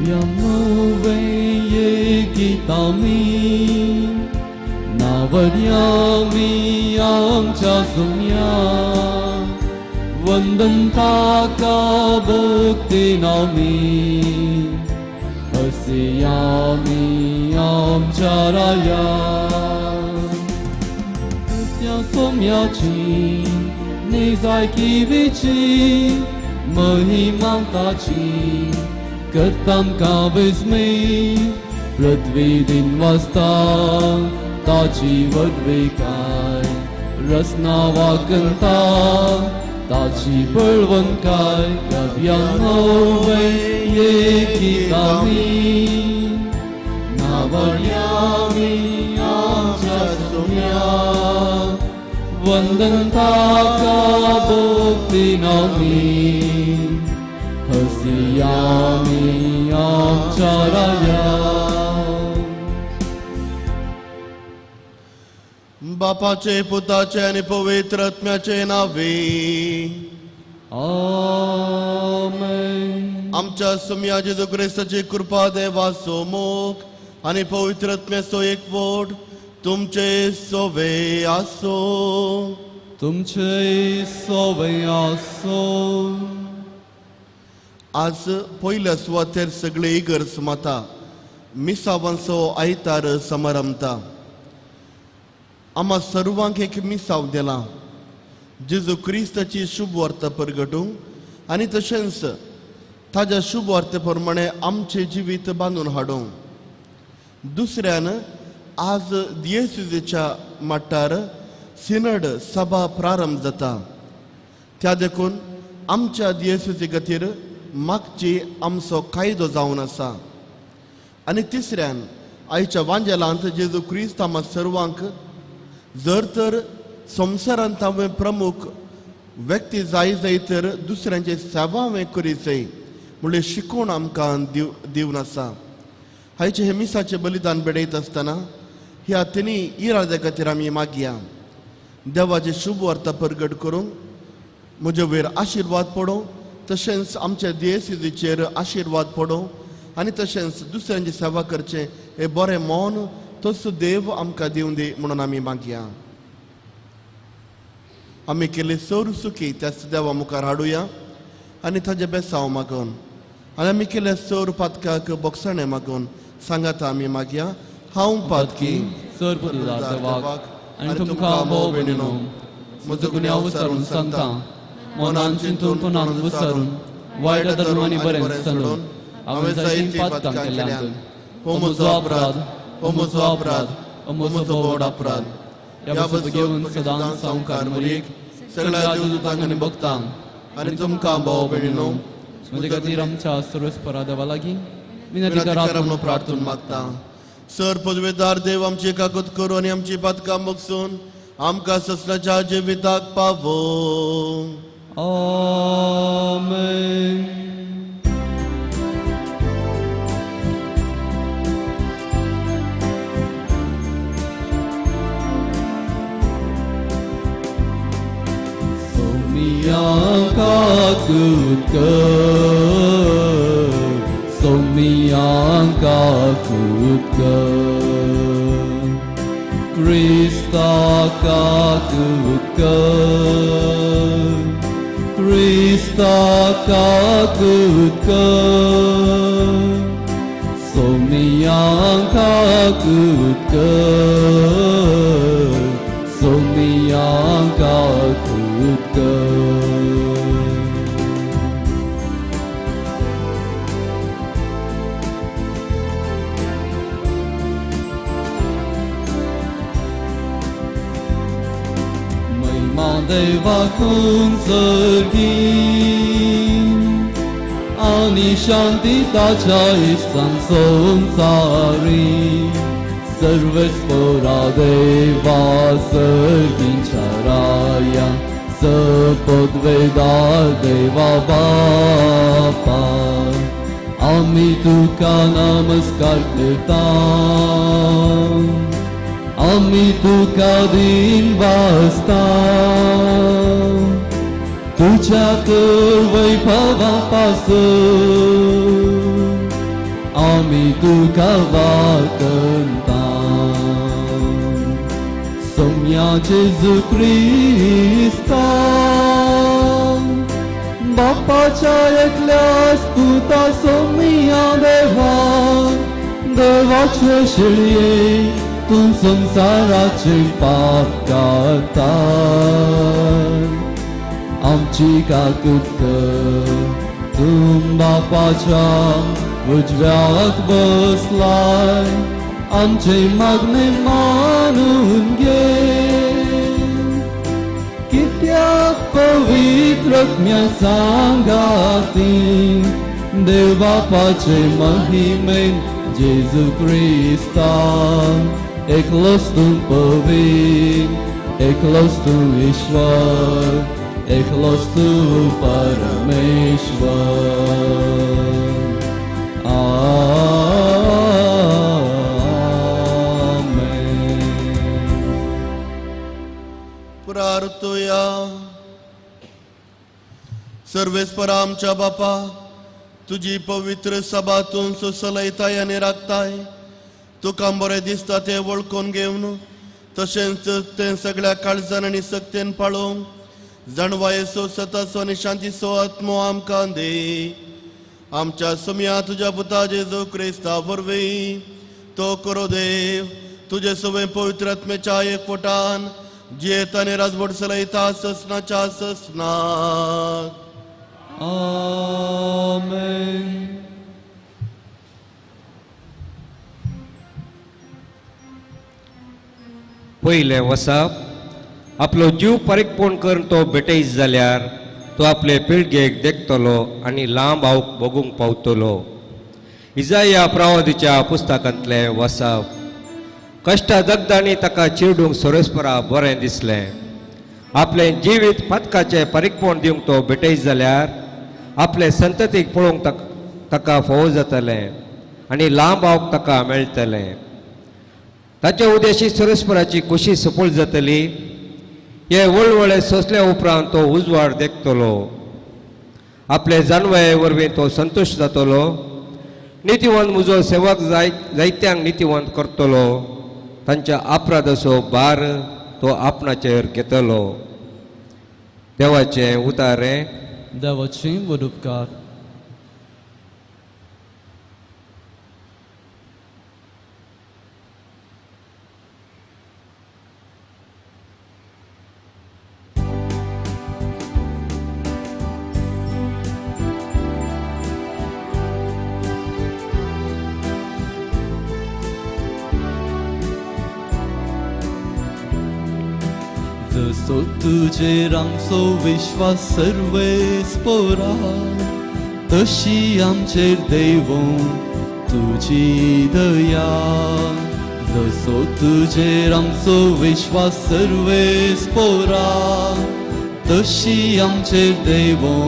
गव्यानो गीतामी नावर्यामी आमच्या सुम्या वंदन ताका भक्ती नामी हसियामी आमच्या राया त्या सोम्याची निजायकिवीची महिमा ताची करतामकां विस्मय पृथ्वी दिन वाजता ताची व्हडविकाय रसना वागता ताची बळवंकाय गव्यानो गीतामी नावर्यामी आमच्या सोम्या वंदन ताका भक्ती नामी हसियामी आमच्या राया. बापाचे पुताचे आनी पवित्र आत्म्याचे नावे आमेन. आमच्या सोम्या जेजू क्रिस्ताची कृपा देवाचो मोग आनी पवित्र आत्म्याचो एकवट तुमचे सोवे आसो. तुमचे सोवे आसो. आज पयल्या सुवातेर सगळे इगर्ज माता मिसावांचो आयतार समारंभता. आम्हा सर्वांक एक मिसाव दिला जेजू क्रिस्ताची शुभ वार्ता परगटूंक आनी तशेंच ताज्या शुभ वार्ते प्रमाणे आमचें जिवीत बांदून हाडूंक. दुसऱ्यान आज दियेसुजेच्या मट्टार सिनड सभा प्रारंभ जाता. त्या देखून आमच्या दियेसुजे खातीर मागची आमचो कायदो जावन आसा. आनी तिसऱ्यान आयच्या वांजेलांत जेजू क्रिस्त आमा सर्वांक जर तर संवसारांत हांवें प्रमुख व्यक्ती जाय जाय तर दुसऱ्यांचे सेवा हांवें करी जाय म्हणल्यार शिकोवण आमकां दिवन आसा. हायचे हे मिसाचें बलिदान भेटयत आसतना ह्या तिनी इराद्या खातीर आमी मागया देवाचे शुभ वार्ता परगट करूंक म्हजे वयर आशिर्वाद पडूं तशेंच आमच्या देसीचेर आशिर्वाद पडूं आनी तशेंच दुसऱ्यांची सेवा करचें हे बरें मन तसो देव आमकां दिवन दी म्हणून आमी मागया. आमी केल्ले सर सुखी त्याच देवा मुखार हाडुया आनी ताजें बेसांव मागून आनी आमी केल्ले सर पातकाक बोगसाणें मागून सांगाता आमी मागया. हांव पातकी सर देवाक आनी तुमकां भाव भयणीनो म्हजो गुन्यांव विसरून सांगता मनान चिंतून तोंडान विसरून वायट धर्म आनी बरें सोडून हांवें जायतीं पातकां केल्यांत. हो म्हजो अपराध, हो म्हजो अपराध, हो म्हजो व्हड अपराध. ह्या वस्तू घेवन सदांच सावकार मरीक सगळ्या देवदूतांक आनी भक्तांक आनी तुमकां भाव भयणीनो म्हजे खातीर आमच्या सर्वेस्परा देवा लागीं विनंती करात म्हणून प्रार्थून मागता. सर पदवेदार देव आमची कागद करूं आनी आमची पातकां बगसून आमकां ससनाच्या जिविताक पावो. आमेन. सोमिया काकूत कर, सोमिया काकूत कर, क्रिस्ता काकूत कर, क्रिस्ता काकूत कर, सोमिया काकूत कर, सोमिया काकूत कर. देवाकून सर्गी आनी शांती ताच्या इश्टान संवसारी सर्वेस्परा देवा सर्गींच्या राया सपदवेदार देवा बापा आमी तुका नमस्कार करता आमी तुका दिन वाजता तुझ्या तर वैभवा पासून तुका वाकंता सोम्या जेजू क्रिस्ता बापाच्या एकल्याच पुता सोम्या देवा देवाचे शिळये तूं संवसाराचे पाप काडटा आमची काकूत कर तूं बापाच्या उजव्याक बसलाय आमचे मागणे मानून घे कित्याक पवित्र आत्म्या सांगाती देव बापाचे महिमेन जेजू क्रिस्ता एकलोच तूं पवित्र एकलोच तूं ईश्वर एकलोच तूं परमेश्वर. आमेन. प्रार्थुया. सर्वेस्परा आमच्या बापा तुजी पवित्र सभा तूं सुसलयताय आनी राखताय तुका बरें दिसता तें वळखून घेवन तशेंच तें सगळ्या काळजान आनी सक्तेन पाळोवंक जाणवायेचो सताचो आनी शांतीचो आत्मो आमकां दी. आमच्या सुम्या तुज्या पुता जेजू क्रिस्ता वरवीं तो करो देव तुजे सवय पवित्र आत्म्याच्या एकवटान जियेता आनी राजवट चलयता ससनाच्या ससनाक. आमेन. पयलें वसप आपलो जीव पारीकपण करून तो भेटयत जाल्यार तो आपले पिळगेक देखतलो आनी लांब आवक भोगूंक पावतलो. इजाया प्रवादीच्या पुस्तकांतलें वसप. कश्टा दगदांनी ताका चिरडूंक सोरेस्परा बरें दिसलें. आपलें जिवीत पातकाचें पारीकपण दिवंक तो भेटयत जाल्यार आपले संततीक पळोवंक ताका फावो जातलें आनी लांब आवक ताका मेळटलें. ताचे उद्देशी सोरेस्पराची खुशी सफळ जातली. हे वळवळे सोंसल्या उपरांत तो उजवाड देखतलो. आपले जानवये वरवीं तो संतुश्ट जातलो. नितीवंत म्हजो सेवक जायत्यांक नितीवंत करतलो. तांच्या अपराधाचो भार तो आपणाचेर घेतलो. देवाचें उतारें. देवाचें व्हड उपकार. जसो तुजेर आमचो विश्वास सर्वेस्पोरा तशी आमचेर देवों तुजी दया. जसो तुजेर आमचो विश्वास सर्वेस्पोरा तशी आमचेर देवों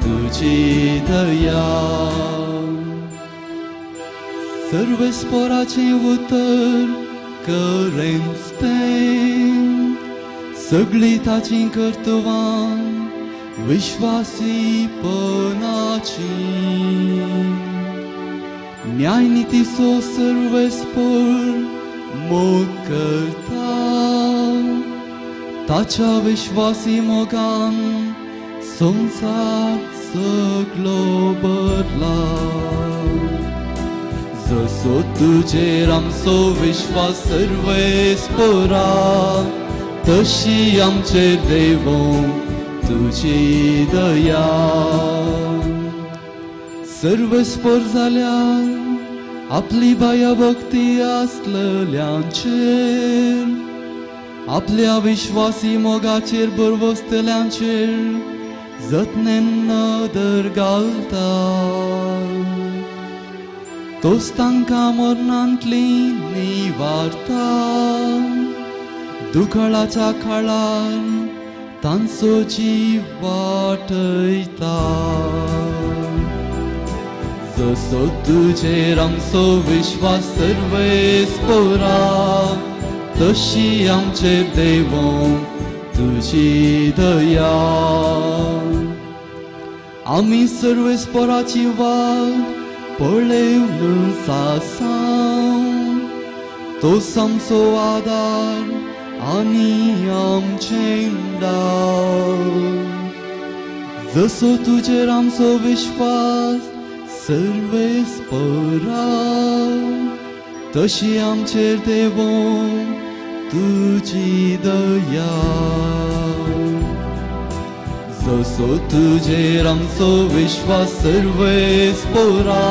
तुजी दया. सर्वेस्पोराचें उतर करेंच तें सगळीं ताचीं कर्तवां विश्वासीपणाचीं. न्यायनितीचो सर्वेस्पोर मोग करता ताच्या विश्वासी मोगान संवसार सगलो बदला. जसो तुजेर आमचो विश्वास सर्वेस्पोरा तशी आमचेर देवों तुजी दया. सर्वेस्पोर जाल्यार आपली बाया भक्ती आसलेल्यांचेर आपल्या विश्वासी मोगाचेर भरवसतल्यांचेर जतनेन नदर घालता. तोच तांकां मरणांतली निवारता. दुकळाच्या काळार तांचो जीव वाटयता. जसो तुजेर आमचो विश्वास सर्वेस्पोरा तशी आमचेर देवों तुजी दया. आमी सर्वेस्पोराची वाट पळेवन सासांव तो आमचो आदार आनी आमचें दाव जसो तुजेर आमचो विश्वास सर्वेस पराव तशी आमचेर देवो तुजी दया जसो तुजेर आमचो विश्वास सर्वेस पोरा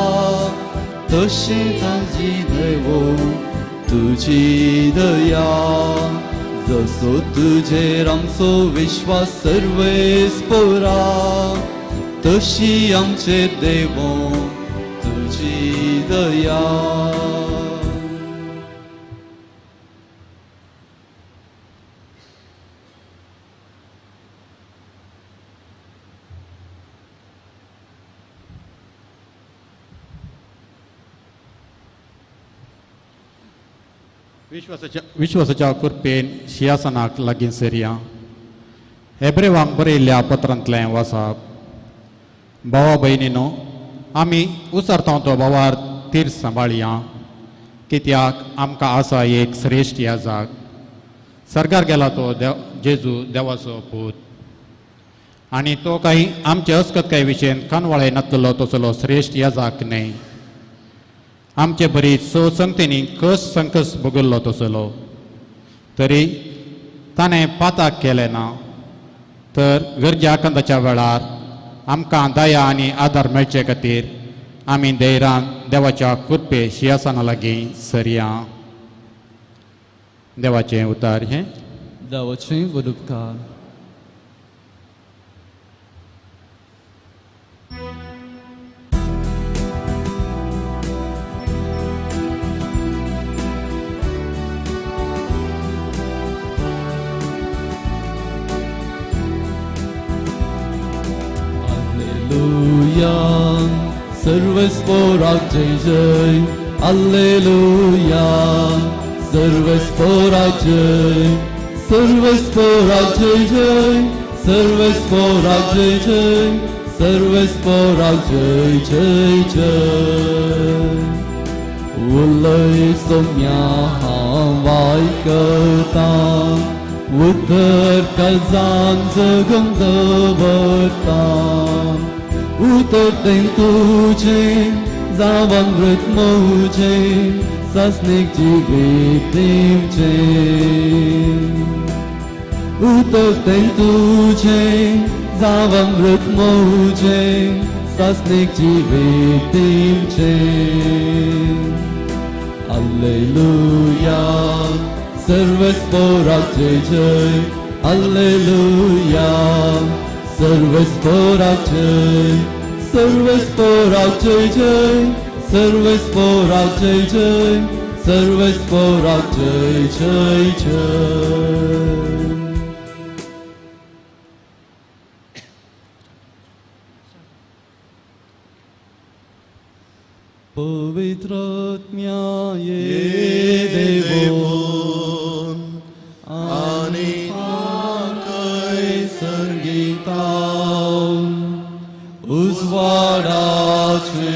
तशें ताजी देवो तुजी दया जसो तुजेर आमचो विश्वास सर्वेस पोरा तशी आमचेर देवो तुजी दया. विश्वासाच्या कृपेन शियासनाक लागीं सरया. हेब्रेवांक बरयल्ल्या पत्रांतलें वाचप. भावा भयणीनो, आमी उसरता तो भावार तीर सांबाळया, कित्याक आमकां आसा एक श्रेश्ठ याजाक. सरकार गेला तो देव जेजू देवाचो पूत, आनी तो काही आमचे अस्कत काय विशयन कानवाळे नातलो तसलो श्रेश्ठ याजाक न्हय. आमचे बरी स संगतींनी कस संकस भोगल्लो तसलो, तरी ताणें पाताक केलें ना. तर गरजे आकांताच्या वेळार आमकां दया आनी आदार मेळचे खातीर आमी धैर्यान देवाच्या कृपे शियासना लागीं सरया. देवाचें उतार हें. देवाचें वडुपकार. Alleluia, सर्वेस पोराक जय जय. Alleluia, सर्वेस पोराक जय. सर्वेस पोराक जय जय. सर्वेस पोराक जय जय. सर्वेस पोराक जय जय जय. उलय सोम्या हांव आयकतां, उतर काळजान जगूंक दवरतां. उतर तें तुजें जावं अमृत म्हजें, सासणीक जिवीत दिवचें. उतर तें तुजें जावं अमृत म्हजें, सासणीक जिवीत दिवचें. Alleluia, सर्वेस पोराक जय जय. Alleluia, सर्वेस पोराक जय. सर्वेस पोराक जय जय. सर्वेस पोराक जय जय. सर्वेस पोराक जय जय जय. पवित्र आत्म्या ये देवो आनी आकय संगीता उजवाडाचे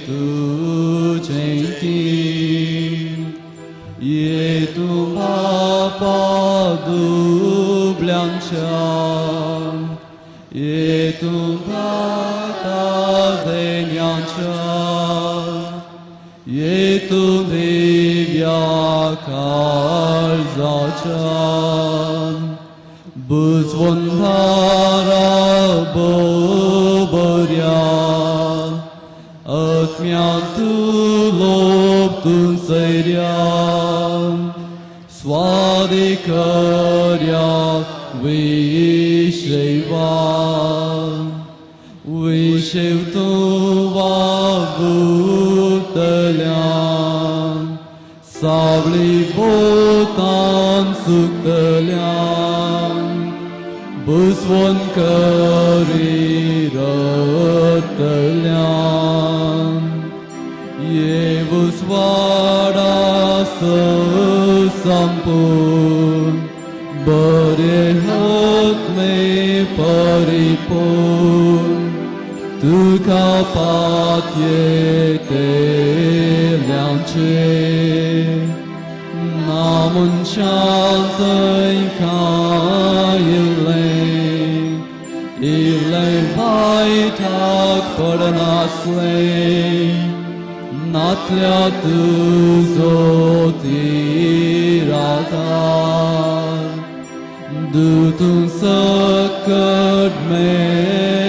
तुजें कीर ये तूं बापा दुबल्यांच्या ये तूं भ्राता देण्यांच्या ये तूं दिव्या काळजाच्या बुजवंधारा बोबऱ्या आत्म्या तूं लोप तूं सैर्या स्वाधिकर्या विशेवा विशेव तूं वावुरतल्या सावळी बोतान सुकतल्या बुजवण करी रतल्या ये उजवाडा संपूर्ण बरे हातमे परिपूर्ण तुका पातयेतल्यांचेर ना मनशान थंय खायिल्लें इल्लें वायटाक पडनासलें नातल्या तुजो तिराकार दुतून सकट मेळलें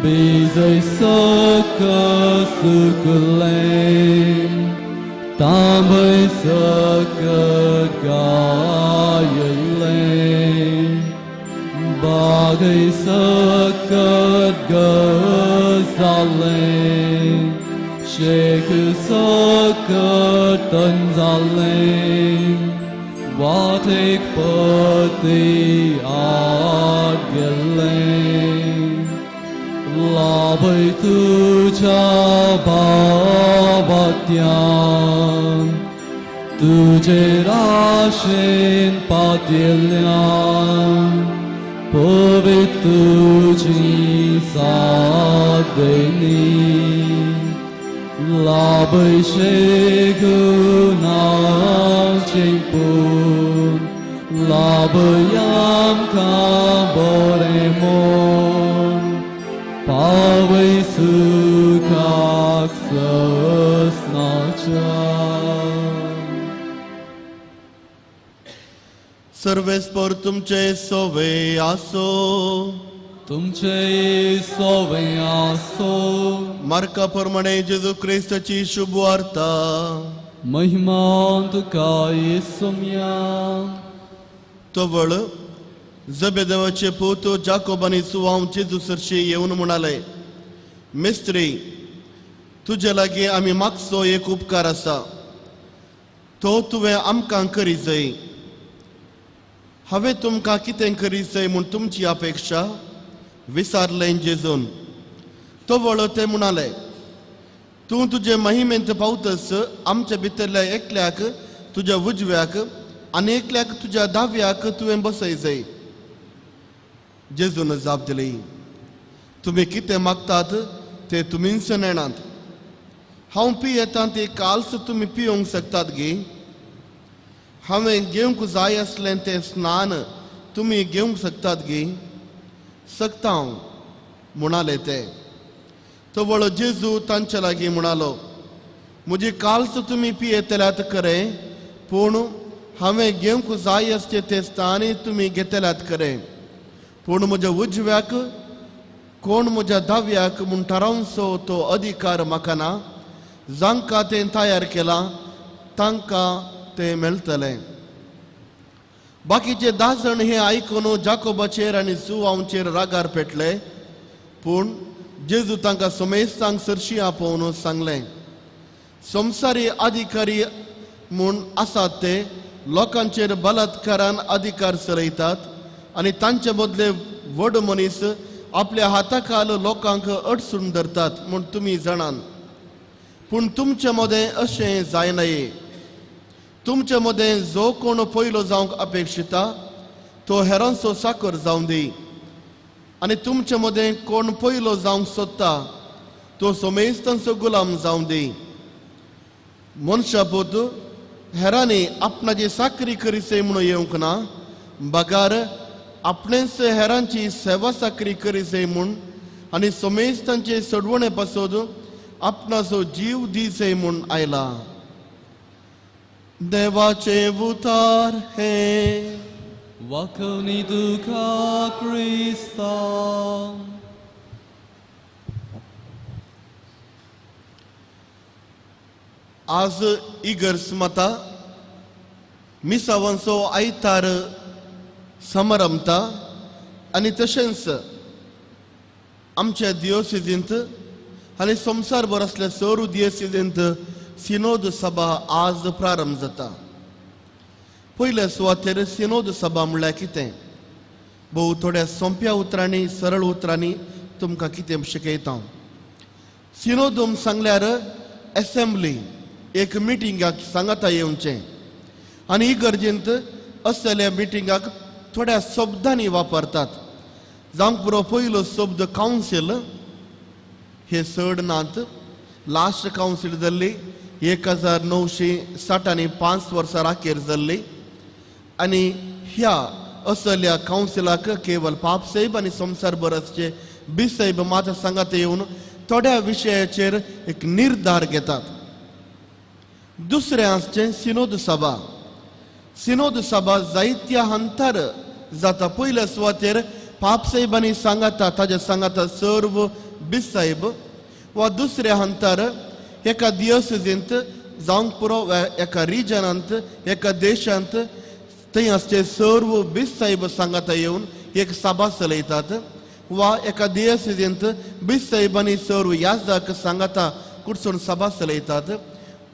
बीजय सकट सुकलें तांबय सकट गायलें बागय सकट गजालें शेक सकट तंजालें वाटेक पती आड गेलें लाभय तुज्या बाबात्यान तुजे राशेन पातयेल्ल्यान पवित्र तुजी सादेनी लाभय शेगुणाचें पूण लाभय आमकां बरें म्हूण पावय सुखाक ससनाच्या. सर्वेस्पर तुमचे सोवे आसो. तुमचे सोवे आसो. मार्का प्रमाणे जेजू क्रिस्ताची शुभ वार्ता. महिमा तुका येसुम्या. तवळ जबेदेवाचे पूत जाकोब आनी सुवांव जेजू सरशी येवन म्हणाले, मिस्त्री, तुजे लागीं आमी मागचो एक उपकार आसा, तो तुवें आमकां करी जाय. हांवें तुमकां कितें करी जाय म्हूण तुमची अपेक्षा? विसारलें जेजून. तवळ ते म्हणाले, तूं तुजे महिमेंत पावतस आमच्या भितरल्या एकल्याक तुज्या उजव्याक आनी एकल्याक तुज्या दाव्याक तुवें बसय जाय. जेजून जाप दिली, तुमी कितें मागतात ते तुमीच नेणात. हांव पियेता ती काल्स तुमी पिवंक शकतात गी? हांवें घेवंक जाय आसलें तें स्नान तुमी घेवंक शकतात गी? शकता हांव, म्हणाले ते. तवळ जेजू तांचे लागीं म्हणालो, म्हजी काल्स तुमी पियेतल्यात खरें, पूण हांवें घेवंक जाय आसचें तें स्थानय तुमी घेतल्यात खरें, पूण म्हज्या उजव्याक कोण म्हज्या दाव्याक म्हूण थारावचो तो अधिकार म्हाका ना. जांकां तें तयार केलां तांकां तें मेळटलें. बाकीचे 10 जाण हें आयकून जाकोबाचेर आनी जुवांचेर रागार पेटले, पूण जेजू तांकां समेस्तांक सरशी आपोवन सांगलें, संवसारी अधिकारी म्हूण आसात ते लोकांचेर बलात्कारान अधिकार चलयतात आनी तांचे बदले व्हड मनीस आपल्या हाताखाल लोकांक अडचून धरतात म्हूण तुमी जाणात. पूण तुमचे मदें अशें जायना. तुमचे मदें जो कोण पयलो जावंक अपेक्षिता तो हेरांचो साकर जावं दी, आनी तुमचे मदें कोण पयलो जावंक सोदता तो समेस्तांचो गुलाम जावं दी. मनशापूत हेरांनी आपणाची साकरी करीसे म्हणून येवंक ना, बगार आपणेच हेरांची सेवा साकरी करीसे म्हूण आनी समेस्तांचे सडवणे पासत आपणाचो जीव दिसे म्हूण आयला. देवाचे उतार हे. वाखणी तुका क्रिस्ता. आज इगर्स माता मिसावांचो आयतार समारंभता आनी तशेंच आमच्या दियोसिजींत आनी संवसारभर आसल्या सरू दियोसिजींत सिनोद सभा आज प्रारंभ जाता. पयल्या सुवातेर सिनोद सभा म्हणल्यार कितें? भोव थोड्या सोंप्या उतरांनी, सरळ उतरांनी तुमकां कितें शिकयता. सिनोदम सांगल्यार एसेंब्ली, एक मिटिंगाक सांगाता येवचें आनी इगर्जेंत असल्या मिटिंगाक थोड्या शब्दांनी वापरतात. जावंक पुरो पयलो शब्द कावन्सील हे चड नात. लास्ट कावन्सील जाल्ली 1965 वर्सां राखेर जाल्ली आनी ह्या असल्या कावन्सिलाक केवल पापसाहेब आनी संवसार भरसचे बिसाहेब मात सांगात येवन थोड्या विशयाचेर एक निर्धार घेतात. दुसरें आसचें सिनोद सभा. सिनोद सभा जायत्या हंतार जाता. पयल्या सुवातेर पापसाहेबांनी सांगाता ताज्या सांगाता सर्व बिसाहेब वा दुसऱ्या हंतार एका दियोसिजींत जावंक पुरो एका रिजनांत एका देशांत थंय आसचे सर्व बिसाहेब सांगाता येवन एक सभा चलयतात वा एका दियोसिजींत बिसाहेबांनी सर्व याजक सांगाता कुडसून सभा चलयतात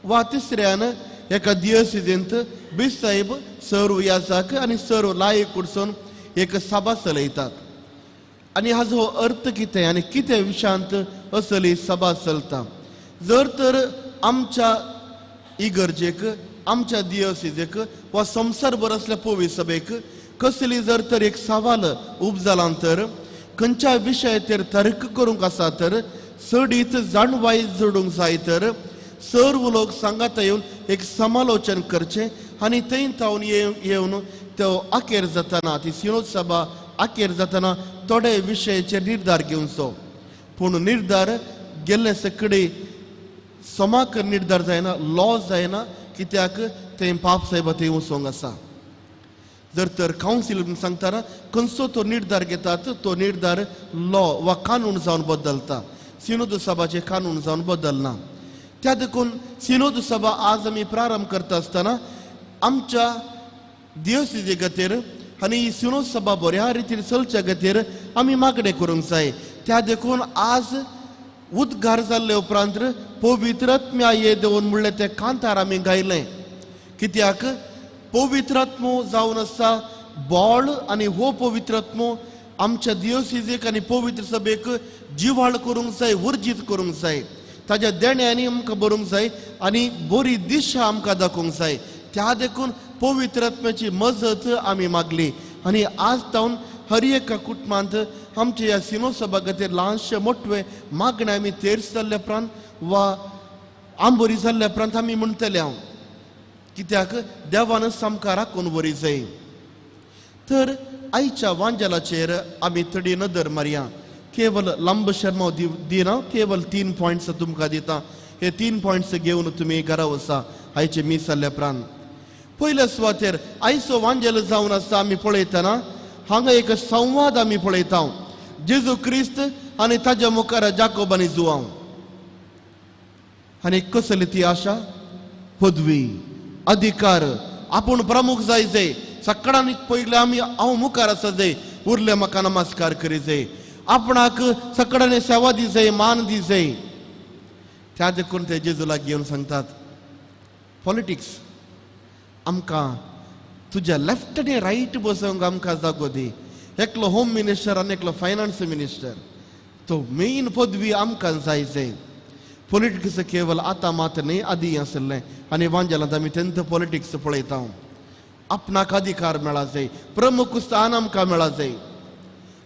वा तिसऱ्यान एका दियोसिजींत बिसाहेब सर्व याजक आनी सर्व लायक कुडसून एक सभा चलयतात. आनी हाजो अर्थ कितें आनी कितें विशांत असली सभा चलता? जर तर आमच्या इगर्जेक आमच्या दियोसिजेक वा संवसारभर असल्या पोवी सभेक कसली जर तर एक सवाल उपजालां तर खंयच्या विशयाचेर तर्क करूंक आसा तर चडीत जाणवाय जोडूंक जाय तर सर्व लोक सांगाता येवन एक समालोचन करचें आनी थंय तावन येवन तो अखेर जातना ती सिनोद सभा अखेर जातना थोडे विशयाचेर निर्धार घेवचो. पूण निर्धार गेल्ले सगळे समाक निर्धार जायना, लॉ जायना, कित्याक तें पापसाहेबा थंय वचोंक आसा. जर तर कावन्सील सांगतना खंयचो तो निर्धार घेतात तो निर्धार लॉ वा कानून जावन बदलता, सिनोद सभाचे कानून जावन बदलना. त्या देखून सिनोद सभा आज आमी प्रारंभ करता आसतना आमच्या दियोसिजे खातीर आनी ही सिनोद सभा बऱ्या रितीन चलच्या खातीर आमी मागणें करूंक जाय. त्या देखून आज उद्गार जाल्ले उपरांत पवित्र आत्म्या ये देवन म्हणलें तें कांतार आमी गायलें. कित्याक पवित्र आत्मो जावन आसा बोळ आनी हो पवित्र आत्मो आमच्या दियोसिजेक आनी पवित्र सभेक जिवाळ करूंक जाय, उर्जीत करूंक जाय, ताज्या देण्यांनी आमकां बरोवंक जाय आनी बरी दिशा आमकां दाखोवंक जाय. त्या देखून पवित्र आत्म्याची मजत आमी मागली आनी आज तावन हर एका कुटुंबांत आमच्या ह्या सिनो सभा खातीर ल्हानशे मोटवे मागणें आमी तेर्स जाल्ल्या उपरांत वा आंबोरी जाल्ल्या उपरांत आमी म्हणटले हांव, कित्याक देवानच आमकां राखून व्हरी जाय. तर आयच्या वांजेलाचेर आमी थोडी नदर मारया. केवल लांब शर्मा दिना, केवल 3 पॉयंट्स तुमकां दिता. हे 3 पॉयंट्स घेवन तुमी घरा वचा आयचे मीस जाल्ल्या उपरांत. पयल्या सुवातेर आयचो वांजेल जावन आसा आमी पळयतना हांगा एक संवाद आमी पळयता, जेजू क्रिस्त आनी ताज्या मुखार जाकोब आनी जुवांव. आनी कसली ती आशा, पदवी, अधिकार, आपूण प्रमुख जाय जाय, सकाळांनी पयले आमी हांव मुखार आसा जाय, उरले म्हाका नमस्कार करी जाय, आपणाक सकाळांनी सेवा दी जाय, मान दी जाय. त्या देखून ते जेजूलाक घेवन सांगतात पॉलिटिक्स आमकां तुज्या लेफ्ट आनी रायट बसोवंक आमकां जागो दी. एकलो होम मिनिस्टर आनी एकलो फायनान्स मिनिस्टर, तो मेन पदवी आमकां जाय जाय. पॉलिटिक्स केवल आतां मात न्ही, आदीं आशिल्लें आनी वांजेलांत आमी तेंत पॉलिटिक्स पळयता. आपणाक अधिकार मेळा जाय, प्रमुख स्थान आमकां मेळा जाय.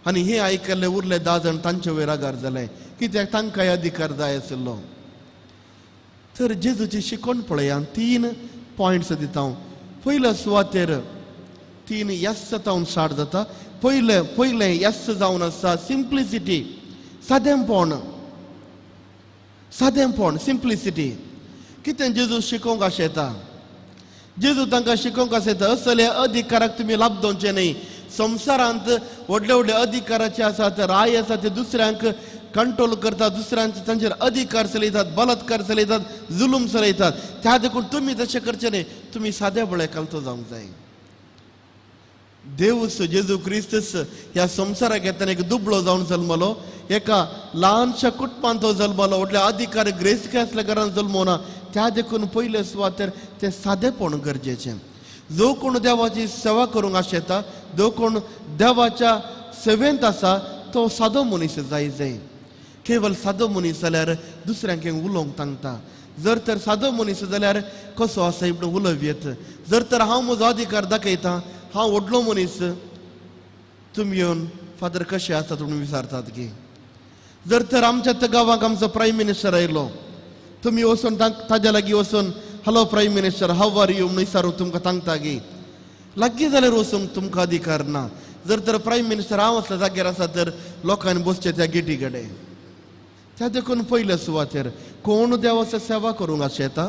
आनी हें आयकल्लें उरले 10 जाण तांचे वयर रागार जाले, कित्याक तांकांय अधिकार जाय आशिल्लो. तर जेजूची शिकवण पळया, 3 पॉयंट्स दिता हांव. पयल्या सुवातेर 3 यस जावन स्टार्ट जाता. पयलें पयलें यस जावन आसा सिम्प्लिसिटी, सादेंपण, सादेंपण, सिम्प्लिसिटी. कितें जेजू शिकोवंक आशेता, जेजू तांकां शिकोवंक आशेता असल्या अधिकाराक तुमी लाभ दवचे न्हय. संवसारांत व्हडले व्हडले अधिकाराचे आसात, राय आसा, ते दुसऱ्यांक कंट्रोल करतात, दुसऱ्यांचे तांचेर अधिकार चलयतात, बलात्कार चलयतात, जुलूम चलयतात. त्या देखून तुमी तशें करचें न्हय, तुमी साद्या बळे कालतो जावंक जाय. देवूच जेजू क्रिस्तच ह्या संवसाराक येतना एक दुबळो जावन जल्मलो, एका ल्हानशा कुटुंबांत तो जल्मलो, व्हडले अधिकार ग्रेसके आसल्या घरान जल्मो ना. त्या देखून पयले सुवातेर तें सादेपण गरजेचें. जो कोण देवाची सेवा करूंक आशेता, जो कोण देवाच्या सेवेंत आसा तो सादो मनीस जाय जाय. केवल सादो मनीस जाल्यार दुसऱ्यांक उलोवंक तांकता. जर तर सादो मनीस जाल्यार कसो आसा म्हणून उलोवं येत. जर तर हांव म्हजो अधिकार दाखयता, हांव व्हडलो मनीस, तुमी येवन फादर कशें आसात म्हणून विचारतात की. जर तर आमच्या त्या गांवाक आमचो प्रायम मिनिस्टर आयलो, तुमी वचून ताज्या लागीं वचून hello prime minister how are you म्हणून विचारूंक तुमकां सांगता की. लागीं जाल्यार वचूंक तुमकां अधिकार ना. जर तर प्रायम मिनिस्टर हांव असल्या जाग्यार आसा तर लोकांनी बसचें त्या गेटी कडेन. त्या देखून पयल्या सुवातेर कोण देवाचो सेवा करूंक आशेता,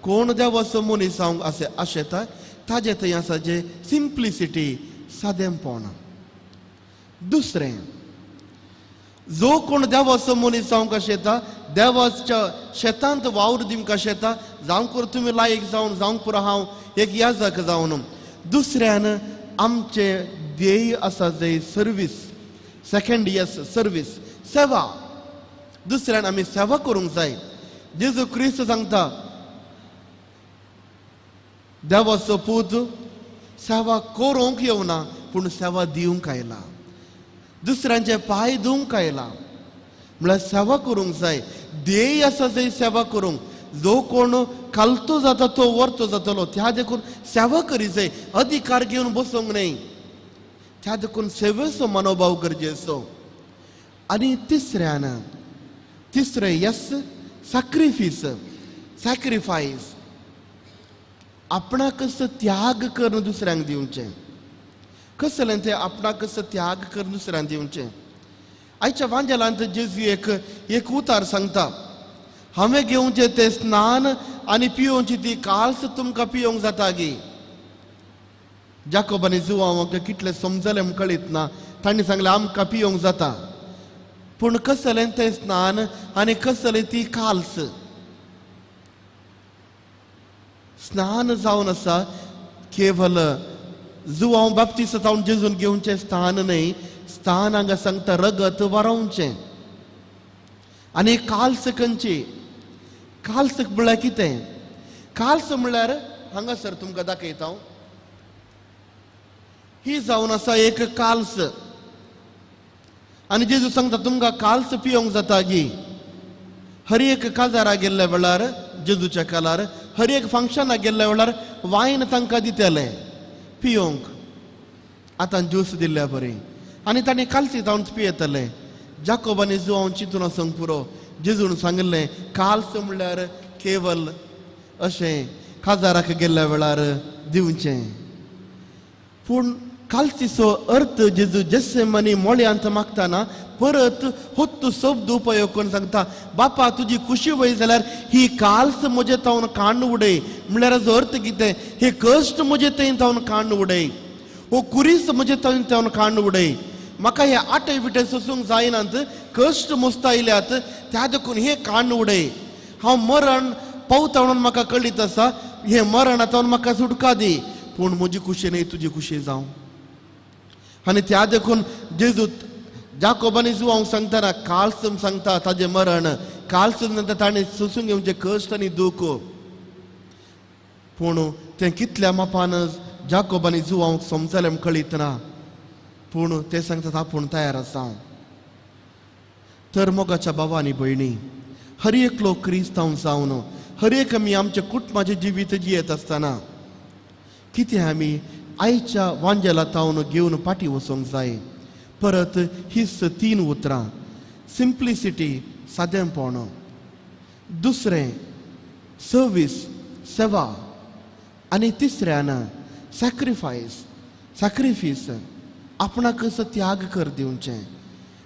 कोण देवाचो मनीस जावंक आशेता, ताजें थंय आसा जें सिंप्लिसिटी, सादेंपण. दुसरें, जो कोण देवाचो मनीस जावंक आशेता, देवाच्या शेतांत वावर दिवंक आशेता, जावंक पुरो तुमी लायक जावन, जावंक पुरो हांव एक याजक जावन. दुसऱ्यान आमचें ध्येय आसा जें सर्वीस, सेकंड इयर्स सर्वीस, सेवा. दुसऱ्यान आमी सेवा करूंक जाय. जेजू क्रिस्त सांगता देवाचो पूत सेवा करूंक येवना पूण सेवा दिवंक आयला, दुसऱ्यांचे पांय धुवंक आयला. म्हळ्यार सेवा करूंक जाय. ध्येय आसा जंय सेवा करूंक. जो कोण खालतो जाता तो वरतो जातलो. त्या देखून सेवा करी जाय, अधिकार घेवन बसूंक न्हय. त्या देखून सेवेचो मनोभाव गरजेचो. आनी तिसऱ्यान, तिसरें यस सॅक्रिफीस, सॅक्रिफायस, आपणाकच त्याग करून दुसऱ्यांक दिवचें. कसलें तें आपणाकच त्याग करून दुसऱ्यांक दिवचें. आयच्या वांजेलांत जेजू एक एक उतार सांगता, हांवें घेवचें तें स्नान आनी पियोवची ती काल्स तुमकां पियोवंक जाता गी. जाकोब आनी जुवांक कितलें समजलें म्हूण कळीत ना. तांणी सांगलें आमकां पियोवंक जाता, पूण कसलें तें स्नान आनी कसलें ती काल्स. स्नान जावन आसा केवल जुवांव बाप्तीस्त जावन जेजून घेवचें स्थान न्हय. स्थान हांगा सांगता रगत वरोवचें. आनी काल्स खंयची? काल्स म्हळ्यार कितें? काल्स म्हळ्यार हांगासर तुमकां दाखयता हांव. ही जावन आसा एक काल्स. आनी जेजू सांगता तुमकां काल्स पियोवंक जाता गी. हर एक काजारा गेल्ल्या वेळार, जेजूच्या कालार हर एक फंक्शनाक गेल्ल्या वेळार वायन तांकां दितले पियोवंक. आतां ज्यूस दिल्ल्या बरी. आनी तांणी कालसी जावन पियेतले. जाकोब आनी जुवांव चिंतून आसूंक पुरो. जेजून सांगिल्लें काल्स म्हणल्यार केवल अशें काजाराक गेल्ल्या वेळार दिवचें. पूण कालसीचो अर्थ जेजू जेसेमनी मोळयांत मागताना परत होत्तू शब्द उपयोग करून सांगता, बापा तुजी खुशी वय जाल्यार ही काल्स म्हजे तावन काण्ण उडय. म्हणल्यार हाजो अर्थ कितें? हे कश्ट म्हजे थंय तावन काण्ण उडय, हो कुरीस म्हजे थंय तावन काण्ण उडय. म्हाका हे आटय विटय सोसूंक जायनात, कश्ट मुस्ता आयल्यात, त्या देखून हे काण्ण उडय. हांव मरण पावता म्हणून म्हाका कळीत आसा, हें मरण आतां म्हाका सुटका दी, पूण म्हजी खुशी न्हय तुजी खुशी जावं. आनी त्या देखून जेजू जाकोब आनी जुवांक सांगतना काल्सम सांगता ताजें मरण, काल्सम सांगता ताणें सोसून घेवचें कश्ट आनी दूख. पूण तें कितल्या मापान जाकोब आनी जुवांक समजलें कळीत ना, पूण ते सांगतात आपूण तयार आसा. तर मोगाच्या भावा आनी भयणी, हर एकलो क्रिस्तांव जावन हर एक आमी आमच्या कुटुंबाचें जिवीत जियेत आसतना कितें आमी आयच्या वांजेला तावन घेवन फाटीं वचूंक जाय. परत हीच तीन उतरां, सिंप्लिसिटी सादेंपण, दुसरें सर्वीस सेवा, आनी तिसऱ्यान सॅक्रिफायस सॅक्रिफीस, आपणाकच त्याग कर दिवचें.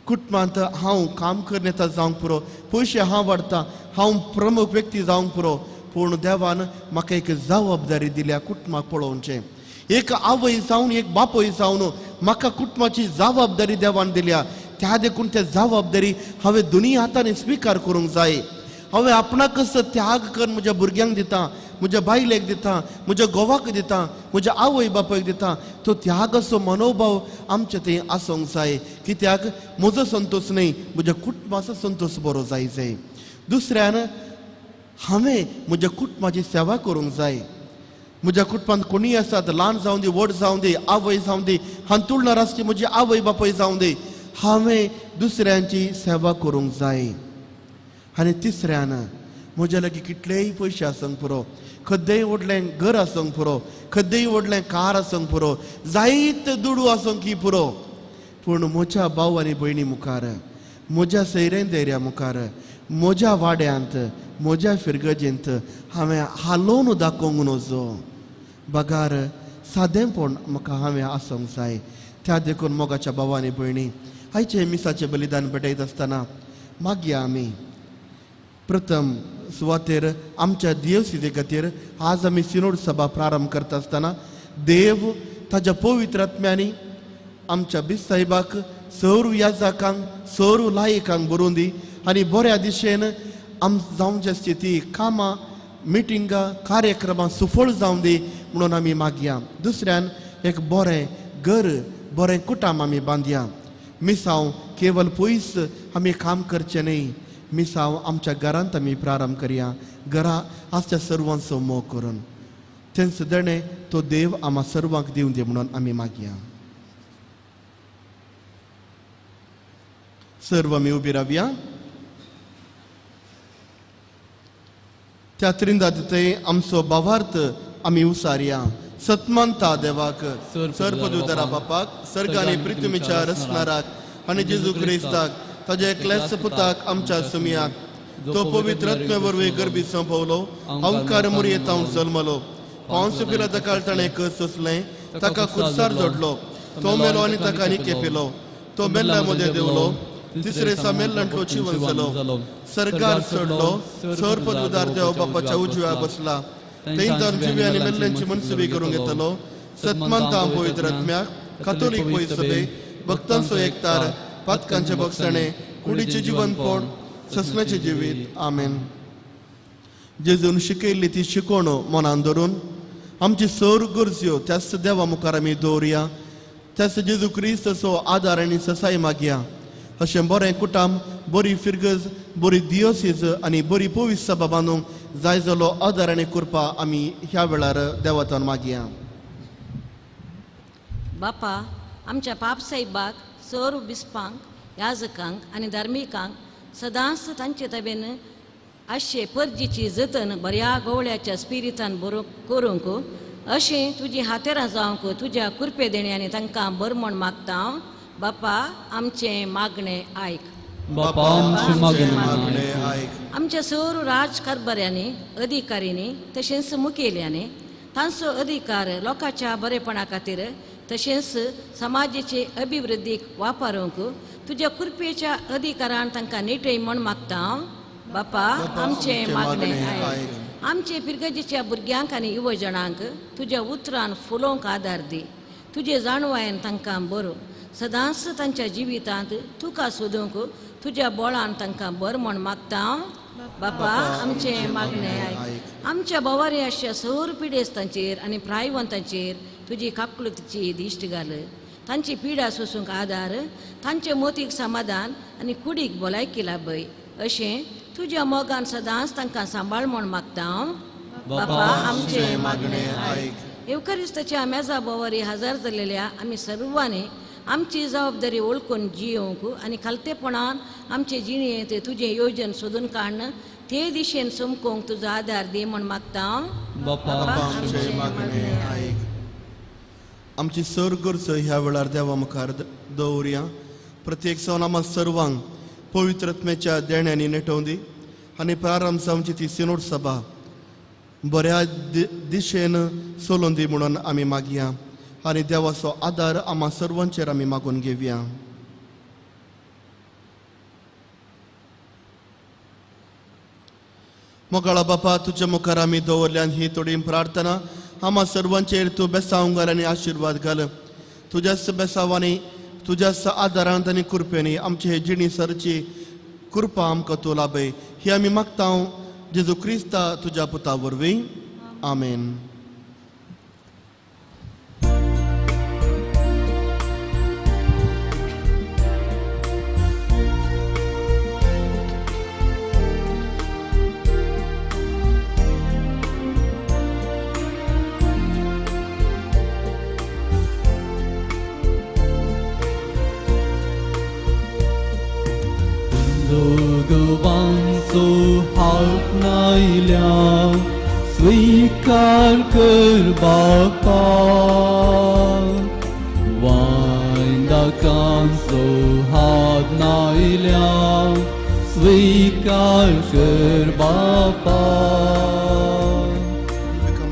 कुटुंबांत हांव काम करनेता जावंक पुरो, पयशे हांव वाडटा, हांव प्रमुख व्यक्ती जावंक पुरो, पूण देवान म्हाका एक जबाबदारी दिल्या कुटुंबाक पळोवचें. एक आवय जावन एक बापूय जावन म्हाका कुटुंबाची जबाबदारी देवान दिल्या, त्या देखून त्या जबाबदारी हांवें दोनूय हातांनी स्विकार करूंक जाय. हांवें आपणाकच त्याग करून म्हज्या भुरग्यांक दिता, म्हज्या बायलेक दिता, म्हज्या घोवाक दिता, म्हज्या आवय बापायक दिता. तो त्यागाचो मनोभाव आमचे थंय आसूंक जाय. कित्याक म्हजो संतोश न्हय, म्हज्या कुटुंबाचो संतोश बरो जाय जाय. दुसऱ्यान हांवें म्हज्या कुटुंबाची सेवा करूंक जाय. म्हज्या कुटुंबांत कोणूय आसात, ल्हान जावं दी व्हड जावं दी, आवय जावं दी, हांतुळणार आसची म्हजी आवय बापूय जावं दी, हांवें दुसऱ्यांची सेवा करूंक जाय. आनी तिसऱ्यान म्हज्या लागीं कितलेय पयशे आसूंक पुरो, खद्देय व्हडलें घर आसूंक पुरो, खद्देय व्हडलें कार आसूंक पुरो, जायते दुडू आसूंक की पुरो, पूण म्हज्या भाव आनी भयणी मुखार, म्हज्या सैरें दैर्या मुखार, म्हज्या वाड्यांत, म्हज्या फिरगजेंत हांवें हालोवन दाखोवंक नजो. बगार सादेंपण म्हाका हांवें आसूंक जाय. त्या देखून मोगाच्या भाव आनी भयणी, आयचें मिसाचें बलिदान भेटयत आसतना मागया आमी प्रथम सुवातेर आमच्या दिवसिदे खातीर. आज आमी सिनोड सभा प्रारंभ करता आसतना देव ताज्या पवित्र आत्म्यांनी आमच्या बिसाहेबाक सौर याजाकांक सौर लायकांक बरोवन दी आनी बऱ्या दिशेन आम जावचे स्थिती कामां मिटिंगां कार्यक्रमां सुफळ जावन दी म्हणून आमी मागया. दुसऱ्यान एक बरें घर बरें कुटाम आमी बांदया. मिसांव केवल पयस आमी काम करचें न्हय, मिसांव आमच्या घरांत आमी प्रारंभ करया. घरा आसच्या सर्वांचो मोग करून तेंच देणें तो देव आमा सर्वांक दिवन दी म्हणून आमी मागया. सर्व आमी उबी रावया. त्या त्रिंदाद थंय आमचो भावार्थ आमी उसारया. सतमानता देवाक, सर्पदुतरा बापाक, सर्गानी पृथ्वीच्या रचणाराक आनी जेजू क्रिस्ताक ताज्या एकल्याच पुताक आमच्या सुमयाक, तो पवित्र आत्म्या वरवीं गर्भी संपवलो, अंकार मुरयेतावन जल्मलो, पावस पिलाता काळ ताणें कस सोंसलें, ताका कुर्सार जोडलो, तो मेलो आनी ताका निके पिलो, तो मेल्ल्या मदें देंवलो, तिसरे दिसा मेल्ल्यांतलो जिवन जालो, सर्गार चडलो, सर्पदुतार देव बापाच्या उजव्या बसला, थंय ताण जिवी आनी मेल्ल्यांची मनसुबी करूंक येतलो. सतमानता पवित्र आत्म्याक, कातोलीक पवित्र सभे, भक्तांचो एकतार, पातकांचे बक्षाणे, कुडीचें जिवनपण, ससण्याचें जिवीत. आमेन. जेजून शिकयल्ली ती शिकवण मनान धरून आमची सर गरज्यो त्याच देवा मुखार आमी दवरया. त्याच जेजू क्रिस्ताचो आदार आनी ससाय मागया. अशें बरें कुटाम, बरी फिरगज, बरी दियोसीज आनी बरी पवित्र सभा बांदूंक जाय जालो आदार आनी कृपा आमी ह्या वेळार देवातान मागया. बापा, आमच्या पापसाहेबाक, सर्व बिस्पांक, याजकांक आनी धार्मिकांक सदांच तांचे तबेन आशे परजीची जतन बऱ्या गोवळ्याच्या स्पिरितान बरो करूंक अशें तुजी हातेरां जावंक तुज्या कृपे देण्यानी तांकां बर म्हण मागता हांव. बापा, आमचें मागणें आयक. बापा, आमचें मागणें आयक. आमच्या सर्व राजकारभाऱ्यांनी, अधिकाऱ्यांनी तशेंच मुखेल्यांनी तांचो अधिकार लोकांच्या बरेपणा खातीर तशेंच समाजाचे अभिवृद्धीक वापरूंक तुज्या कृपेच्या अधिकारान तांकां नेटय म्हण मागता हांव. बापा, आमचें मागणें आयक. आमचे पिरगजेच्या भुरग्यांक आनी युवजणांक तुज्या उतरान फुलोवंक आदार दी. तुजे जाणवायेन तांकां बरो सदांच तांच्या जिवितांत तुका सोदूंक तुज्या बोळान तांकां बर म्हण मागता हांव. बापा, आमचें मागणें आयक. आमच्या बोवारी आसच्या सौर पिडेस्तांचेर आनी प्रायवंतांचेर तुजी काकलुतीची दिश्ट घाल. तांची पिडा सोसूंक आदार, तांचे मोतीक समाधान आनी कुडीक भलायकी लाभय अशें तुज्या मोगान सदांच तांकां सांबाळ म्हण मागता हांव. बापा, आमचें मागणें आयक. येवकारिस्ताच्या मेजा बोवारी हजर जाल्लेल्या आमी सर्वांनी आमची जबाबदारी वळखून जियोवंक आनी खालतेपणान आमचे जिणेंत तुजें योजन सोदून काडून ते दिशेन चमकोवंक तुजो आदार दी म्हण मागता हांव. बापा, आमचें मागणें आयक. आमची सर गरज ह्या वेळार देवा मुखार दवरया. प्रत्येक सवन आमा सर्वांक पवित्र आत्म्याच्या देण्यांनी नेटोवन दी आनी प्रारंभ जावची ती सिनोड सभा बऱ्या दिशेन चलोवन दी म्हणून आमी मागया आनी देवाचो आदार आमा सर्वांचेर आमी मागून घेवया. मोगाळा बापा, तुज्या मुखार आमी दवरल्यान ही थोडी प्रार्थना आमा सर्वांचेर तूं बेसांव घाल आनी आशिर्वाद घाल. तुज्याच बेसांवांनी, तुज्याच आदारांत आनी कृपेनी आमची हे जिणी सरची कृपा आमकां तूं लाभय ही आमी मागता जेजू क्रिस्ता तुज्या पुता वरवीं. आमेन. भगवानचो हात नायल्या स्वीकार कर बापा, वायन दाखय पातकांचो हात नायल्या स्वीकार कर बापा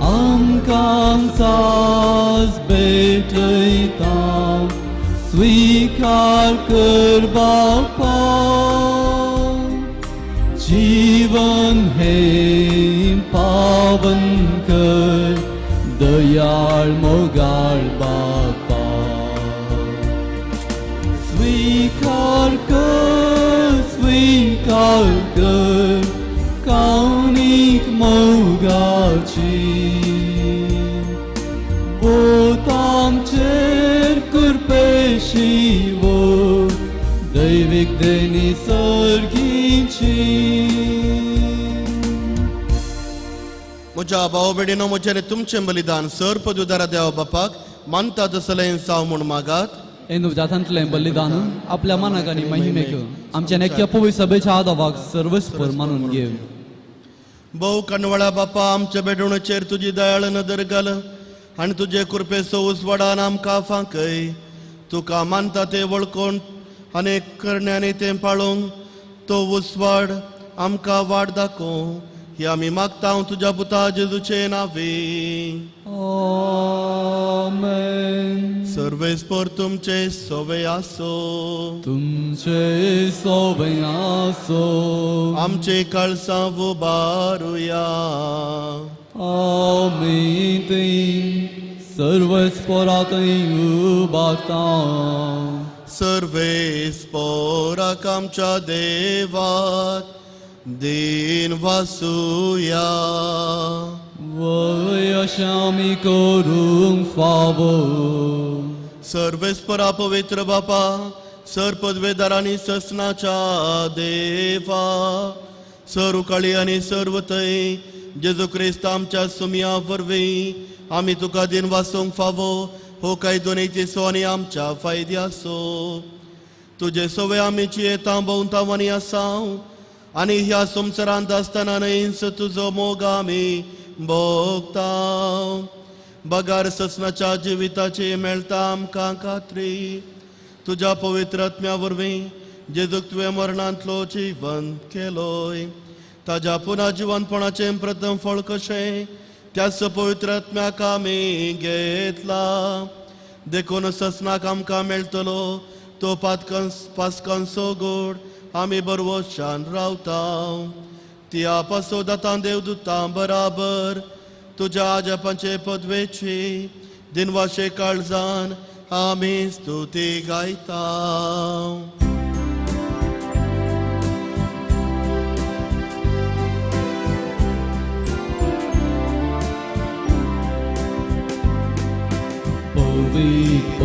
आमकां साज भेटयता स्वीकार कर बापा जीवन हे पावन कर दयाळ मोगाळ बापा स्वीकार कर कावनीक मोगाची आमचेर कृपेशी वो दैवीक देणी सर्गीची. म्हज्या भाव भयणीनो म्हजें तुमचें बलिदान सर पदुदारा देवा बापाक मानता तसलें साव म्हूण मागात. हे नवजातांतलें बलिदान आपल्या मनाक आनी महिमेक आमच्या नेक्या पवित्र सभेच्या आदावाक सर्वस्पर मानून घेव. भोव कणवळा बापा आमच्या बेडवणचेर तुजी दयाळ नदर घाल आनी तुजे कृपेचो उजवाडान आमकां फांकय. तुका मानता ते वळखून आनी करण्यांनी तें पाळोवंक तो उजवाड आमकां वाट दाखोवं ही आमी मागता तुज्या पुता जेजूचे नांवे. आमेन. सर्वेस्पर तुमचे सोवे आसो. तुमचे सोवे आसो. आमचे काळसां उबारुया. आमी थंय सर्वेस्परा थंय उबारता. सर्वेस्पराक आमच्या देवाक दिन वासुया. वय अशें आमी करूंक फावो. सर्वेस्परा पवित्र बापा सर पदवेदार आनी ससनाच्या देवा सर उकाळी आनी सर्व थंय जेजू क्रिस्त आमच्या सुमया वरवीं आमी तुका दिन वासूंक फावो हो कायदो नीतीचो आनी आमच्या फायद्याचो. तुजे सवे आमी जियेता भोंवता आनी आसाव आनी ह्या संवसारांत आसतना न्हयच तुजो मोग आमी भोगता. बगार ससनाच्या जिविताची मेळटा आमकां खात्री तुज्या पवित्र आत्म्या वरवीं जेजूक तुवें मरणांतलो जिवन केलोय ताज्या पुना जिवनपणाचें प्रथम फळ कशें त्याच पवित्र आत्म्याक आमी घेतला. देखून ससनाक आमकां मेळटलो तो पासकांचो गोड आमी बरवशान रावता. त्या पासो दातां देवदूतां बराबर तुज्या आजापांचे पदवेची दिनवाशे काळजान आमी स्तुती गायता. पवित्र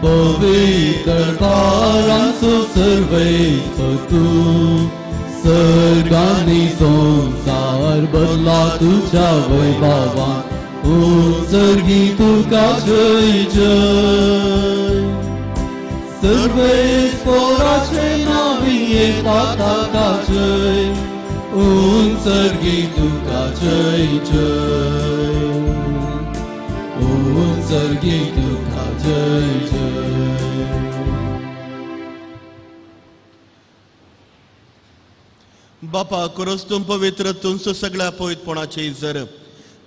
पवित्र पारांचो सर्वेस्पर तूं सर्गांनी संवसार बदला तुज्या वैभवान उत्सर्गी तुका जय जय. सर्वेस्पराचे नांवी येता ताका जय उत्सर्गी तुका जय जय उत्सर्गी तुका जय जय. बापा करोस तूं पवित्र तुमचो सगळ्या पवित्रपणाचे जर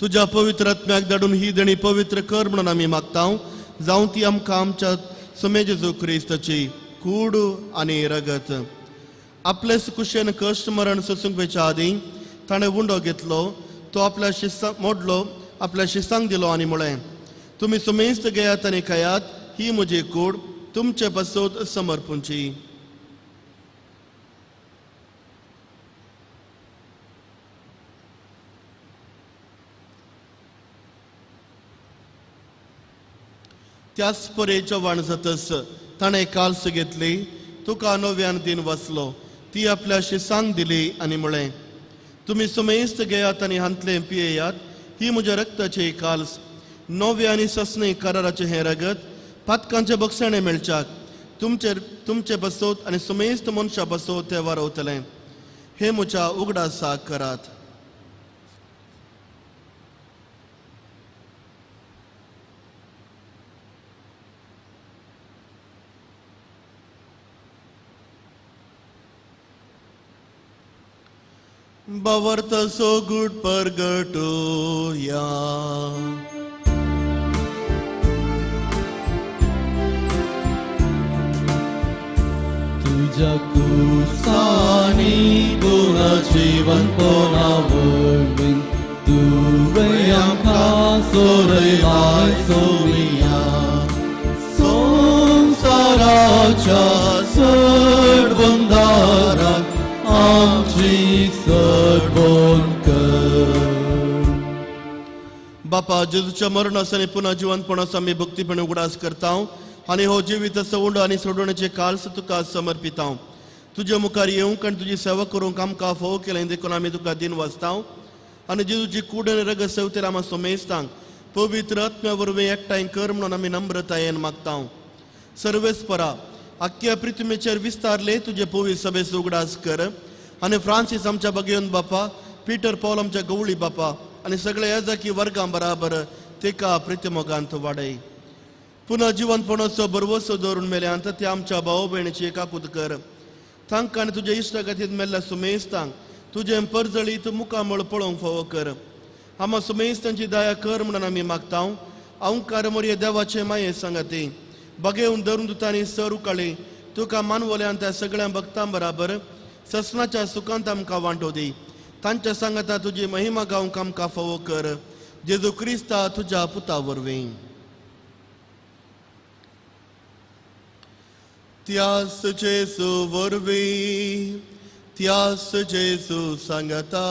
तुज्या पवित्र आत्म्याक धाडून ही देणी पवित्र कर म्हणून आमी मागता जावं ती आमकां आमच्या सुमे जेजू क्रिस्ताची कूड आनी रगत. आपले कुशेन कश्ट मरण सोसूंक वयच्या आदीं ताणें उंडो घेतलो तो आपल्या शिस्तांक मोडलो आपल्या शिस्तांक दिलो आनी म्हळें तुमी सुमेस्त घेयात आनी खायात ही म्हजी कूड तुमचे पासत समर्पूंची. त्याच परे चव्हाण जातस ताणें काल्स घेतली तुका नव्यान दिन वाचलो ती आपल्या शिसांक दिली आनी म्हळें तुमी सुमेस्त घेयात आनी हांतलें पियेयात ही म्हज्या रक्ताची काल्स नव्या आनी ससणी कराराचें हें रगत पातकांचे बक्षाणें मेळच्याक तुमचे तुमचे बसोत आनी सुमेस्त मनशां बसोत तें वारवतलें. हें म्हज्या उगडासाक करात. बावर्त सोगूट परगटोया. तुझ्या कुसानी पुनः जिवंतपणा वरवीं तुवें आमकां सोडयलाय सोमिया. संवसाराच्या सडबंदाराक आमची सडबोन कर. बापा, जेजूच्या मरणास आनी पुनः जिवंतपणास आमी भक्तीपणे उगडास करता आनी हो जिवीत सवंड आनी सोडवण्याचे काळस तुका समर्पिता. तुज्या मुखार येवंक आनी तुजी सेवा करूंक आमकां फोव केलें देखून आमी तुका दिन वाचता आनी जेजूची कूड आनी रगत सेवतेर आमा सोमेस्तांक पवित्र आत्म्या वरवीं एकठांय कर म्हणून आमी नम्रतायेन मागता. सर्वेस्परा, आख्या पृथ्वीचेर विस्तारले तुजे पवित्र सभेचो उगडास कर आनी फ्रांसीस आमच्या बगेवन बापा, पीटर पॉल आमच्या गवळी बापा आनी सगळे याजकी वर्गां बराबर तेका प्रितमोगांत वाडय. पुनः जिवंतपणाचो भरवसो दवरून मेल्यांत ते आमच्या भाव भयणीची एकाकूत कर. तांकां आनी तुज्या इश्टागतींत मेल्ल्या सुमेस्तांक तुजें परजळीत मुखामळ पळोवंक फावो कर. आमा सुमेस्तांची दया कर म्हणून आमी मागता. अंकार मोरये देवाचे माये सांगाती बगेवन धरून दुतांनी सर उकाळी तुका मानवल्यान त्या सगळ्या भक्तां बराबर ससनाच्या सुखांत आमकां वांटो दी. तांच्या सांगाता तुजी महिमा गावंक आमकां फावो कर. जेजू क्रिस्ता तुज्या पुता वरवीं. त्यास जेजू वरवीं, त्यास जेजू सांगता,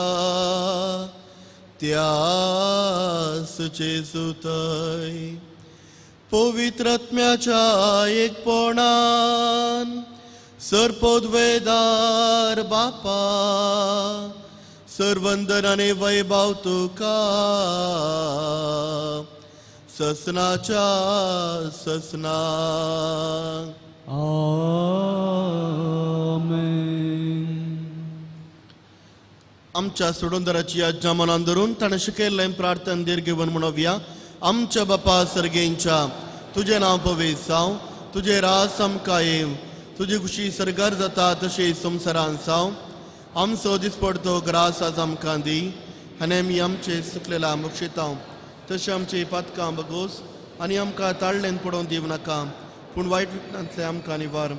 त्यास जेजू थंय पवित्र आत्म्याच्या एकपणान सर्पोद्वेदार बापा सर्वंदन आनी वैभव तुका ससनाच्या ससना. आमेन. आमच्या सोडूनदाराची आज्ञा मनान धरून ताणें शिकयल्लें प्रार्थन दीर्घ म्हणोवया. आमच्या बापा सर्गेंच्या, तुजें नांव पवित्र जावं, तुजें राज आमकां येवं, तुजी खुशी सर्गार जाता तशी संवसारान जावं. आमचो दिसपडतो ग्रास आज आमकां दी आनी आमी आमचे सुकलेला बक्षितांव तशें आमची पातकां बगोस आनी आमकां ताळ्ळेन पडोवन दिवं नाका, पूण वायट विघ्नांतले आमकां निवार.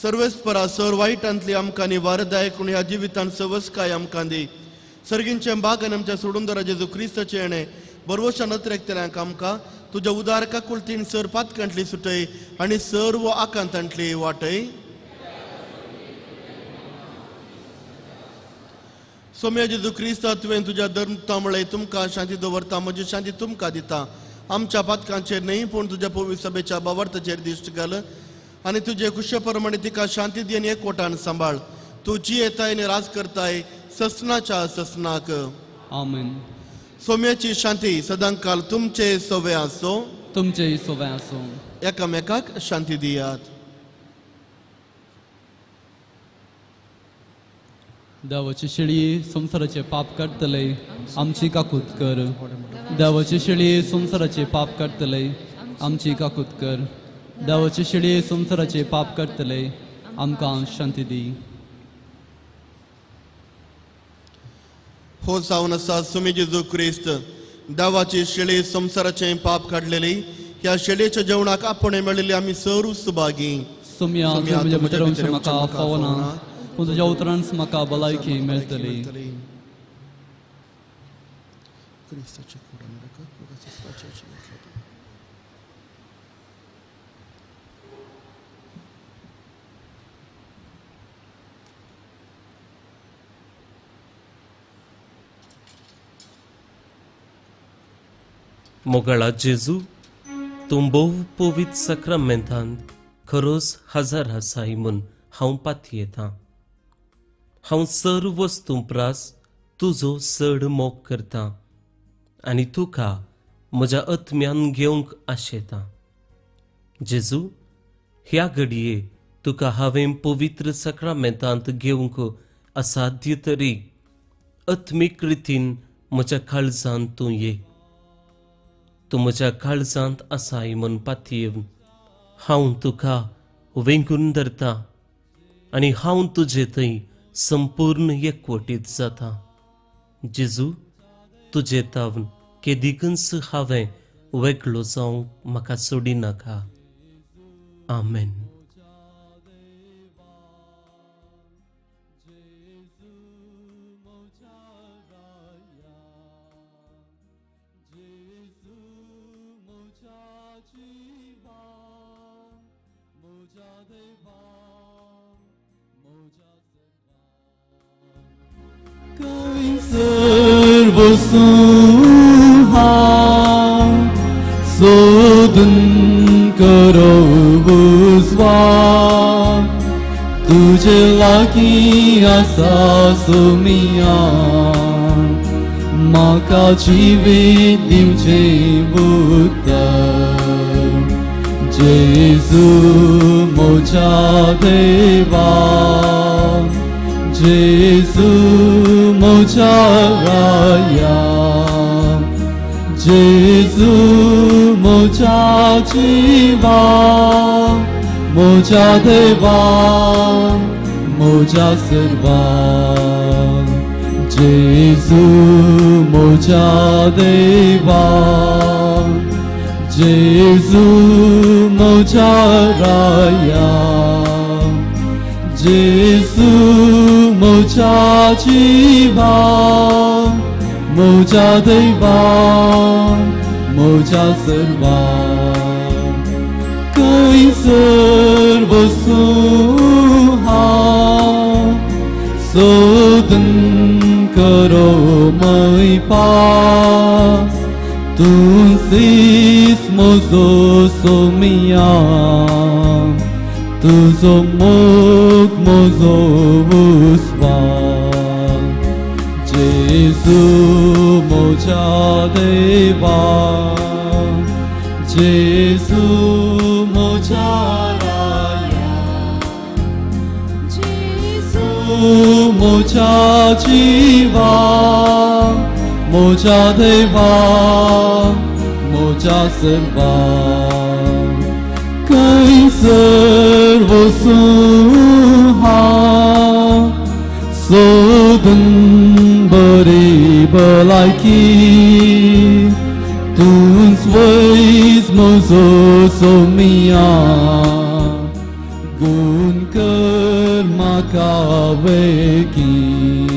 सर्वेस्परा सर वायटांतली आमकां निवार दायक पूण ह्या जिवितान सवसकाय आमकां दी. सर्गींच्या बागान आमच्या सोडूनदारा जेजू क्रिस्ताचें येणें बरवशान नत्रेकतल्यांक आमकां तुज्या उदार काकुळतीन सर पातकांतली सुटय आनी सर्व आकांतांतली वाटय. सोम्या जेजू क्रिस्ता, तुवें तुज्या धर्म म्हळें तुमकां शांती दवरता, म्हजी शांती तुमकां दिता. आमच्या पातकांचेर न्हय पूण तुज्या पवित्र सभेच्या बावार्थाचेर दिश्ट घाल आनी तुजे खुशे प्रमाणे तिका शांती दी आनी एकवटान सांबाळ. तूं जियेताय आनी राज करताय ससनाच्या ससनाक. आमेन. सोम्याची शांती सदांकाल तुमचे सोवे आसो, तुमचे सोवे आसो. एकामेकाक शांती दियात. देवाची शेळी संवसाराचे पाप काडटले आमची काकूत कर. देवाची शेळी संवसाराचे पाप काडटले आमची काकूत कर. देवाची शेळी संवसाराचे पाप काडटले आमकां शांती दी. हो जावन आसा सुमी जेजू क्रिस्त देवाची शेळी संवसाराचें पाप काडलेली. ह्या शेळयेच्या जेवणाक आपणे मेळिल्ली आमी सरू सुभागी. सोम्या, तुवें म्हज्या भितर वचूंक म्हाका फावना, पूण तुज्या उतरान म्हाका भलायकी मेळटली. मोगाळा जेजू, तूं भोव पवित्र साक्रामेंतांत खरोच हजार आसाय म्हूण हांव पातयेतां. हांव सर्व वस्तूं प्रास तुजो चड मोग करतां आनी तुका म्हज्या आत्म्यान घेवंक आशेतां. जेजू, ह्या घडये तुका हांवें पवित्र साक्रामेंतांत घेवंक असाध्य तरी आत्मीक रितीन म्हज्या काळजांत तूं ये. तूं म्हज्या काळजांत आसाय म्हूण पातयेवन हांव तुका वेंगून धरता आनी हांव तुजे थंय संपूर्ण एकवटीत जाता. जेजू, तुजे तावन केदिकूच हांवें वेगळो जावंक म्हाका सोडिनाका. आमेन. सोदून करो उजवा तुजे लागीं आसा सोमिया म्हाका जिवीत दिवचें उतर जेजू म्हज्या देवा जेजू म्हज्या राया जेजू म्हज्या जिवा म्हज्या देवा म्हज्या सर्वा जेजू म्हज्या देवा जेजू म्हज्या राया जेजू म्हज्या जिवा म्हज्या देवा म्हज्या सर्वा खंयसर वसूं हांव सोदून करो म्हय पास तूं सीस म्हजो सोमिया तुजो मोग म्हजो उस्वा जेजू म्हज्या देवा जेजू म्हज्या राया जेजू म्हज्या जिवा म्हज्या देवा म्हज्या सर्वा खंयसर वसूं हांव सोदून बरी भलायकी तूंच वैज म्हजो सोमिया गुण कर म्हाका बेगीन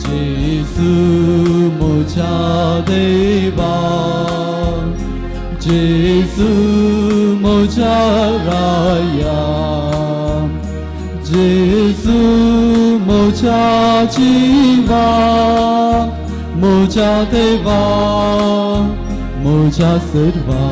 जेजू म्हज्या देवा जेजू म्हज्या राया जेजू म्हज्या जिवा म्हज्या देवा म्हज्या सर्वा.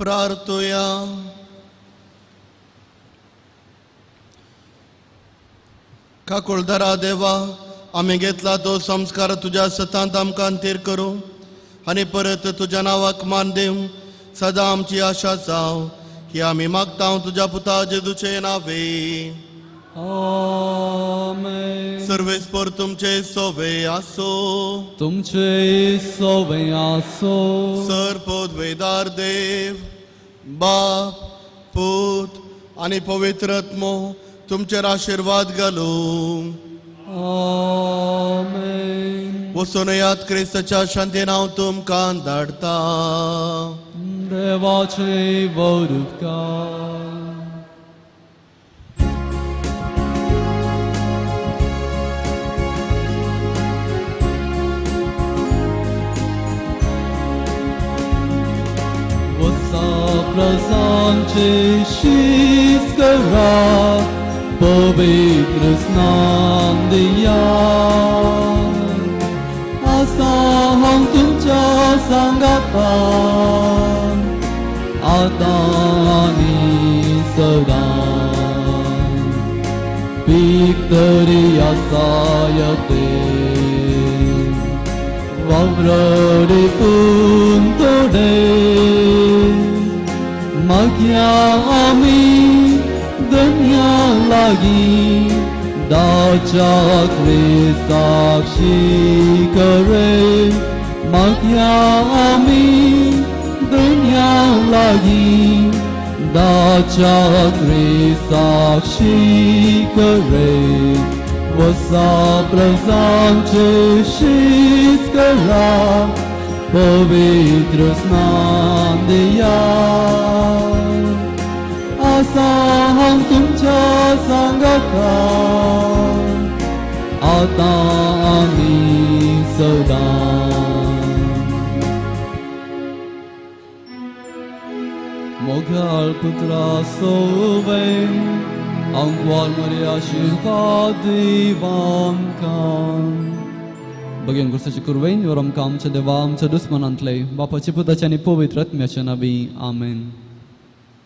प्रार्थुया. काकुळदारा देवा, आमी घेतला तो संस्कार तुज्या सतांत आमकां अंतीर करूं आनी परत तुज्या नांवाक मान दिवं सदां आमची आशा जावं ही आमी मागता तुज्या पुता जेजूचे नावे. आमेन. सर्वेस्पर तुमचे सोवे आसो. तुमचे सोवे आसो. सर पदवेदार देव बाप पूत आनी पवित्र आत्मो तुमचेर आशिर्वाद घालूं. आमेन. वचून याद क्रिस्ताच्या शांतीन हांव तुमकां धाडटा. देवाचे वरउपकार. प्रजांचे शीस करा पवित्र स्नान दिया आसा हांव तुमच्या सांगातान आतां आनी सदां. पीक तरी आसायते वावरडे पूण थोडे मागया आमी दन्या लागीं दाच्या क्रिस्ताक शिकरे मागया आमी दन्या लागीं दाच्या क्रिस्ताक शिकरे वसा प्रजांचे शीस करा पवित्र स्नान दिया आसा हांव तुमच्या सांगाता आतां आनी सदां. मोगाळ पुत्रा सोवे आंकवार मरे आशिर्वाद दिवामकां. बगेन गुरसाचे कुरवेन योरम आमच्या देवा आमच्या दुस्मनांतले बापाचे पुताचे आनी पवित्र आत्म्याच्या नावी आमेन.